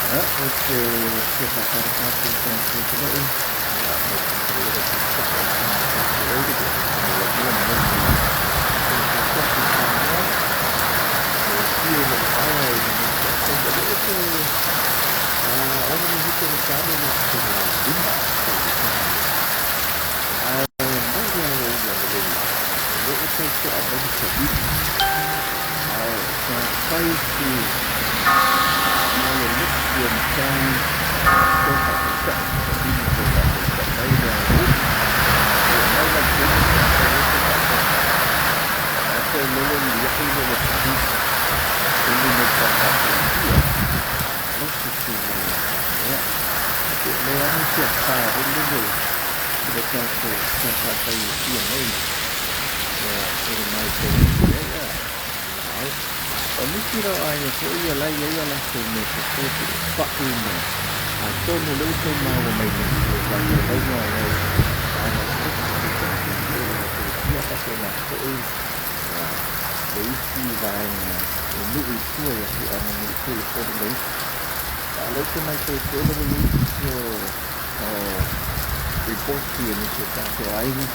Ia, ou te fia faatalofa atu i le tatou atunuu, ia, mai tulaga faafuasei o tatou ai le fono lenei Fono i Samoa, e afio i lalovaoa i lenei taimi. O lea ua toe 6 minute le talo le 5 o le ae mai le aoauli analeila, o lea ua tau to'a mai le savili, ae sa fai si malolosi o matagi toe faataitai, savili toe faataitai mai le aoauli. E mai la le taimi pe afai o lea toe faataitai, ae foi lele liai lele savili i luga o faatautaia malosi tulaga. Ia, e pei o lea lava se afa foi lele i le tatou talafatai i Apia nei. Ia, i le matau atu i ai, ia, lau. O nisi la o aiga foi ia la e i ai a latou mea toto pei o fai ma atonu o lea ua tau maua mai nisi o faasalalauga o lo o vaega laiti o le HRPP o lo o i Apia faapena foi le isi vaega o nuu i tua i afioaga i nuu i tua i Upolu nei. A o lea ou te matau foi o lea ua i ai nisi o ripoti a nisi o tatou aiga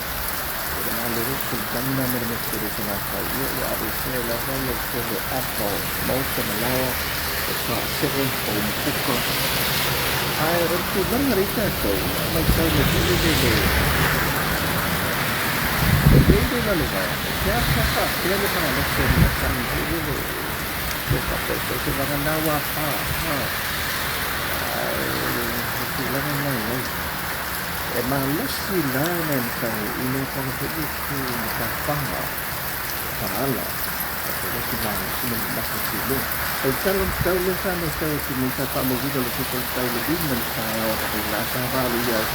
o le malolosi o le tagi na ma le motu i Salafai, ia ua aveesea lava ia le tele o apa o maota ma laoa o pasee o umukuka. Ae o le tulaga lea i tatou a matau mai foi lele le lei le lalovaea e seasea faapea le malosi o le matagi foi lele toe faataitai se vagana ua pa ae o tulaga na e i ai e malosi la nai matagi i nofoaga foi ia tu matafaga paala e malosi malosi ma mamafa timuga. O le tala tau lea sa matau atu nei sa faamauina le Tupe Tau le 5 i le taeao analeila sa valoia ai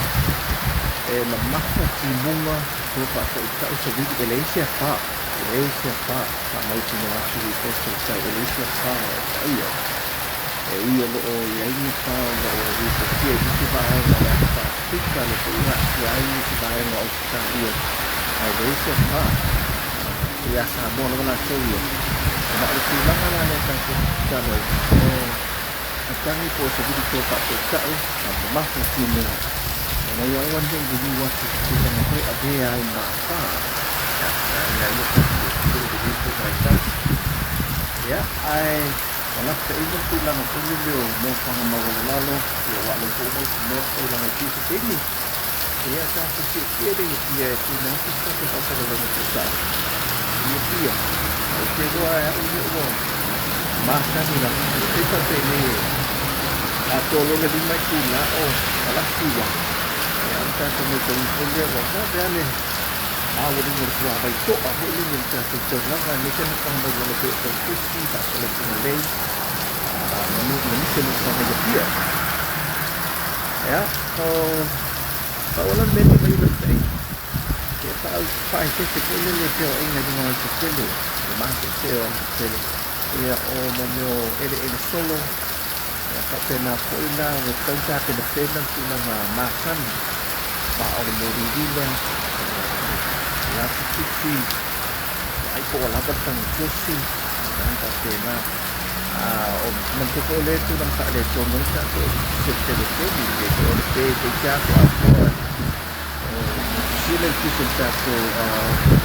e mamafa timuga toe faataitai savili e leai se afa, e leai se afa faamautinoa atu i ripoti o le tau e leai se afa o paia e ui o loo i ai ni afa o loo ripotia i nisi vaega o le Ata Pasefika le foi ua aafia ai nisi vaega o Ausetalia ae leai se afa ia Samoa lava latou ia. Ma o le tulaga la lea tatou te tatalo ai o matagi po o savili toe faataitai ma mamafa timuga ina ia aua ne i liliu atu i se tulaga foi avea ai ma afa e atiae ai o tatou atunuu i lenei foi vaitau. Ia, ae o lapataiga le tulaga foi lele o nofoaga maualalalo, ia aua o lea foi ua mautinoa le taulaga i se taimi. Ia, tatou tietie le i Apia e tuuina atu se tatou faasalalauga tuusao i Apia. Ou te iloa e au ia ua masani lava. E faapenei atoa loa le 5 itula o palasi ua. Ia, ona tatou matauina foi lea ua vave lava le maualuga o le suavai to'a foi lele i le tatou taulaga, aemaise nofoaga maualalo pei o Taufusi, faasolo i Fugalei, ma nisi o nofoaga i Apia. Ia, o pau la le mea lea mai lapataiga. Ia, faaeteete foi lele feoaiga i luga o alatetele, le maseesee o alatetele. Ia, o mo mea o eleele solo, ia faapena foi la ua tatau ona tapenapena le tulaga masani ma o le moli uila, o le apititi, vaai po ua lava le taga kesi, tulaga faapena. O manatua foi o lea tulaga faaletonu ai tatou se telefoni, le o le pe toeitiiti lava to'afoa sila le tusi o le tatou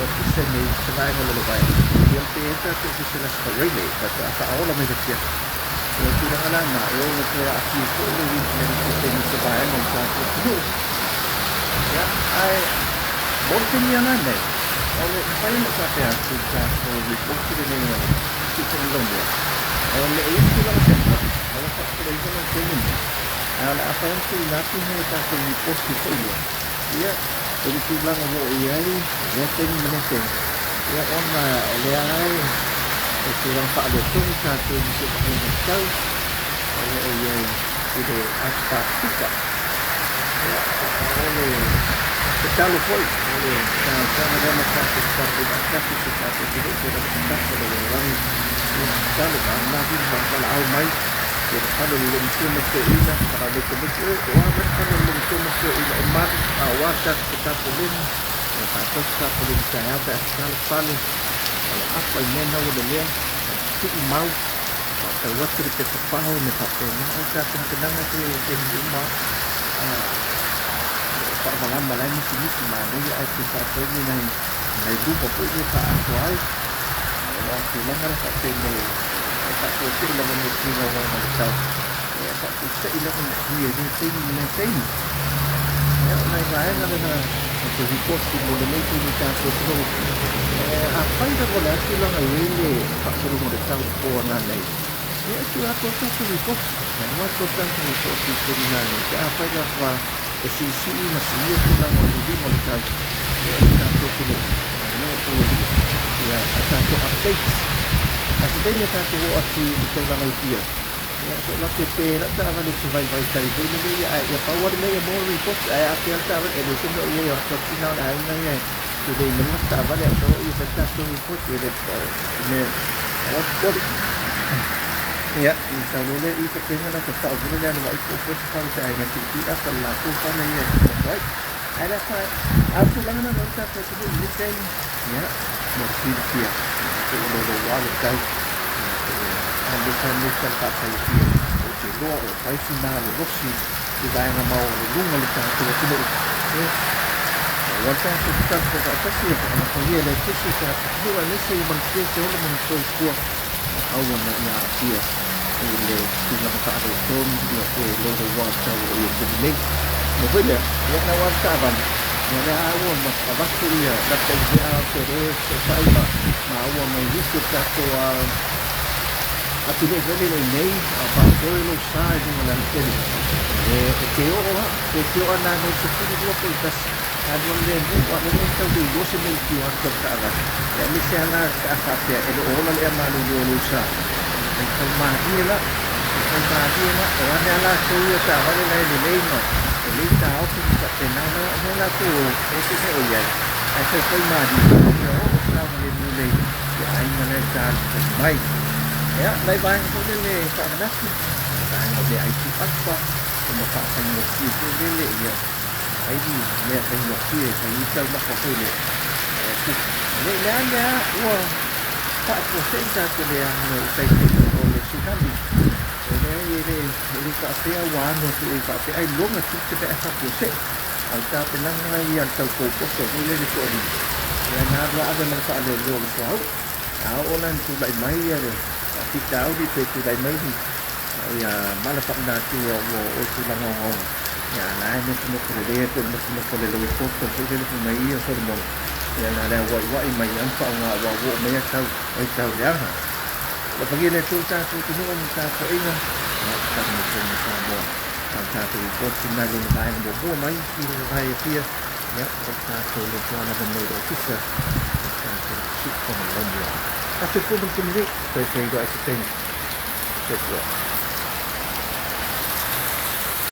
ofisa nei se vaega o lalovaea, ia le pe ai tatou ofisa i le Aso Faraile faatoa faaola mai le afiafi. Ia, o tulaga la na e ono toe aafia foi le internet i se taimi i se vaega o le tatou atunuu. Ia, ae mo le taimi lava nei, o le mafai ona ou faapea atu i le tatou ripoti lenei o le tuutalalogia, e le o i ai se tulaga se afa, o le faapupulaina la le taimi lenei. Ae o le a fai ona tuuina atu le tatou ripoti foi lea, ia, i le tulaga ua oo i ai lea taimi ma lea taimi, ia, ona o lea lava e tulaga faaletonu tatou i nisi o vaaiga o le tau o lo o i ai i le Ata Pasefika. Ia, o le tatalo foi, o le talosaga lea na tatou tatalo foi faatasi i si o tatou atunuu pe lava se tafa o le lalolagi. Ia, tatalo ma valaau mai, ia le fale o le loomatua ma le toeaina, valaau mai tamaiti, o a mai le fale o le loomatua ma le toeaina e malu, a o a le tatou tapoleni, ia faatasi tapoleni taeao pe a tatalo fale, o le afa i mea na ua lelea, tuu mau. faatau atu le pepa pao ma faapena. O le tapenapenaga foi i taimi uma o faamalama la e mitimiti manaia ae toe faatau ni nai luma foi lea e faaatoa ai. O le tulaga la faapenei e faafuasei lava ni tulaga o le tau e faafuasei lava ni sui i lea taimi ma lea taimi. Ia, o nai vaega lena o te ripoti mo lenei taimi tatou atunuu. Afai lava o le a tulaga i ai le faasologa o le tau po a nanei, ia e tuu atu tatou ripoti. E alu atu tatou ripoti i taimi nanei pe afai lava e siisii ma suia tulaga o le uiga o le tau o le tatou atunuu. Ia, ia a tatou updates. A se taimi e tatou oo atu i le taulaga i Apia, ia so la pe pe la taavale se vaivai tai foi lele ia, ae ia pau lava le mea ia maua le ripoti ae afea le taavale e le se mea o i ai o atu atu na o le aiga ia e tulei mai le taavale ae sau ia fai le tatou ripoti e le mea aua popole. Ia, ona sau loa lea i faapena la tatau foi lea na vaai po o fea se fale se aiga tiitii apa le latou fale ia e nofo ai. Ae le afa a o tulaga na o le tatou atunuu i lenei taimi. Ia, mo le silafia, po ua louloua le tau, ia, aemaise aemaise le faataifia, ou te iloa o fai si malolosi i vaega maualuluga o le tatou atunuu. Ia, aua le tatou tatalo faatasi e alofagia e le Atua si o tatou atunuu aemaise ia manuia se ola ma le soifua aua ne i aafia i le tulaga faaletonu ia pe louloua le tau o lo o i ai i le taimi nei. Mo foi lea, ia na ua taavale, ia lea ua avatu ia lata i mea o te le fesootai ma maua mai nisi o tatou atunuu foi lele i nei a faafoe lou sa i luga o le alatele. E te oo lava, pe te oo lava nanei i le 12 po o le 1, alu le mu a le tau le iloa se mea i tua atu o le taavale. Ia aemaise lava la pe a faapea e le o ola le ea malolo o lou sa. E tau malie la, e tau malie la, o ane a latou ia taavale la e lelei ma lelei taofi ma faapena ona o mea latou o e se mea o i ai. Ae faifai malie, ia oo saogalemu lelei i aiga la e talifai mai. Ia, nai vaega foi lele e faamanatu, vaega o meaai tuuapa, ma faafaigofie foi lele, ia, ai ni mea faigofie e fai ai taumafa foi lele. Le le a lea ua faafuasei tatou leaga i tai pei o le tsunami. E leai e le faapea ua ano atu e faapea ai loga tiute pe a faafuasei. A o le tapenaga ia le tau poupoto foi lele toalima, ia na alu ave ma le faaleoleo o le suauu. A oo la ina tulai mai ia le faafitauli pe tulai mai ni ia mala faalenatura ua oo i tulaga ogaoga, ia la e nofonofo lelei ai po o le nofonofo le loipoto foi lele fai mai ia Solomona, ia na le auaiuai mai lava ma faaaoga ua oo mai tau ai tau leaga. Alofagia le Atua i le tatou atunuu ma le tapuaiga, ia tatalo mai foi mo Samoa. A o le tatou ripoti lena i lona vaega muamua mai i le vae Apia, ia o le tatou lotoa lava nei i le ofisa o le tatou Siufono Laumua. Ka soifua ma le taimi nei, toe feiloai se taimi. Soifua.